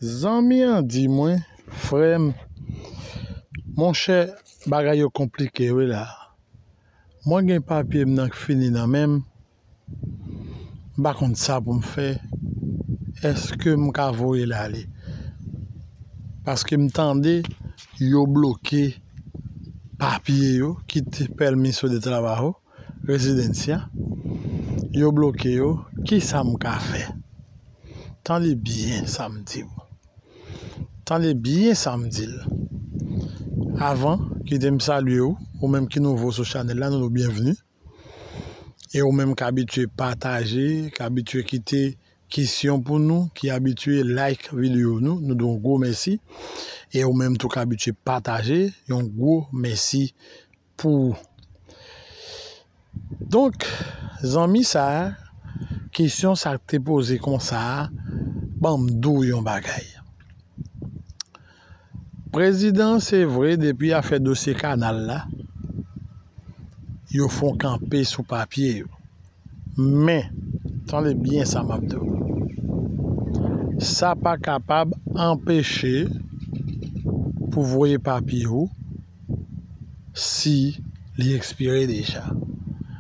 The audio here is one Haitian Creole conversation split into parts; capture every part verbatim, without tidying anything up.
Zanmi an di mwen, frè m, monchè, bagay yo konplike wi la. Mwen gen papye m nan k fini nan men m. M pa konn sa pou m fè. Èske m ka voye l ale? Paske m tande yo bloke papye yo ki te pèmiso de trabajo, residencia. Yo bloke yo. Kisa m ka fè? Tande byen sa m di w. Tande byen sa m di l. Avan, kite m salye w, ou menm ki nouvo sou chanèl la, nou di w byenvni. E ou menm k abitye pataje, k abitye kite kesyon pou nou, ki abitye like videyo nou, nou di w yon gwo mèsi. E ou menm tou k abitye pataje, yon gwo mèsi pou ou. Donk, zanmi sa a, kesyon sa a k te poze konsa a, ban m di w yon bagay. Prezidan, se vre, depi afè dosye kanal la, yo fè w kanpe sou papye yo. Men, tande byen sa m ap di w. Sa pa kapab anpeche pou voye papye w si li ekspire deja.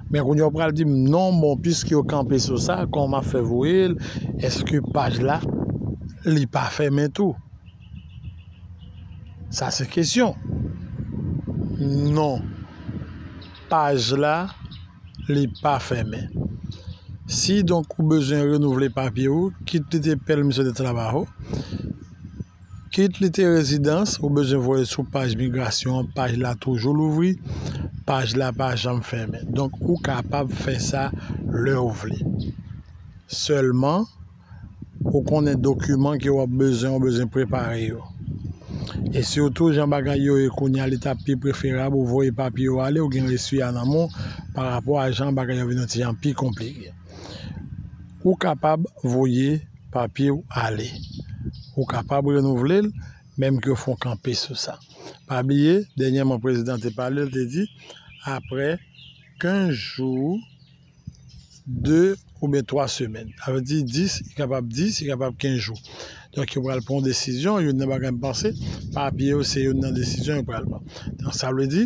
Men kounye a w pral di m, non, bon, piske yo kanpe sou sa, kòman m ap fè voye l? Èske paj la, li pa fèmen tou? Sa se kesyon. Non. Paj la, li pa fèmen. Si donk ou bezwen renouvle papye w, kit li te pèmiso de trabajo, kit li te rezidans, ou bezwen voye sou paj migrasyon an, paj la toujou louvri, paj la pa janm fèmen. Donk, ou kapab fè sa lè w vle. Sèlman, ou konnen dokiman ke w ap bezwen, ou bezwen prepare yo. E sitou, jan bagay yo ye kounye a, li t ap pi preferab ou voye papye yo ale, ou gen resi a nan men w, pa rapò a jan bagay yo vin yon ti jan pi konplike. Ou kapab voye papye w ale. Ou kapab renouvle l, menm ke w fè w kanpe sou sa. Pa bliye, dènyèman, prezidan te pale, l te di, apre kenz jou, de oubyen twa semèn. Sa vle di dis, li kapab dis, li kapab kenz jou. Donk, yo pral pran yon desizyon, youn nan bagay m panse, papye yo se youn nan desizyon yo pral pran. Donk, sa vle di,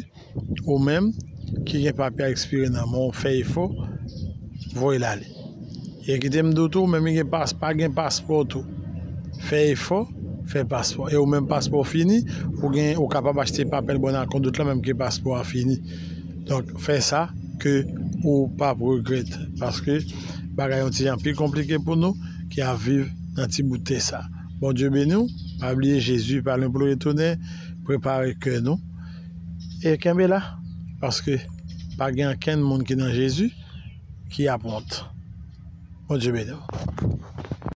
ou menm ki gen papye a ekspire nan men w, fè efò, voye l ale. E kite m di w tou, ou menm ki gen pas, pa gen paspò tou, fè efò, fè paspò. E ou menm paspò w fini, ou gen, ou kapab achte papèl bòn a kont la menm ke paspò a fini. Donk, fè sa ke ou p ap regrèt, paske bagay yon ti jan pi konplike pou nou ki ap viv nan ti bout tè sa. Bondye beni w, pa bliye Jezi pa lwen pou l retounen, prepare kè nou e kenbe la, paske pa gen okenn moun ki nan Jezi ki ap wont. Bondye beni w.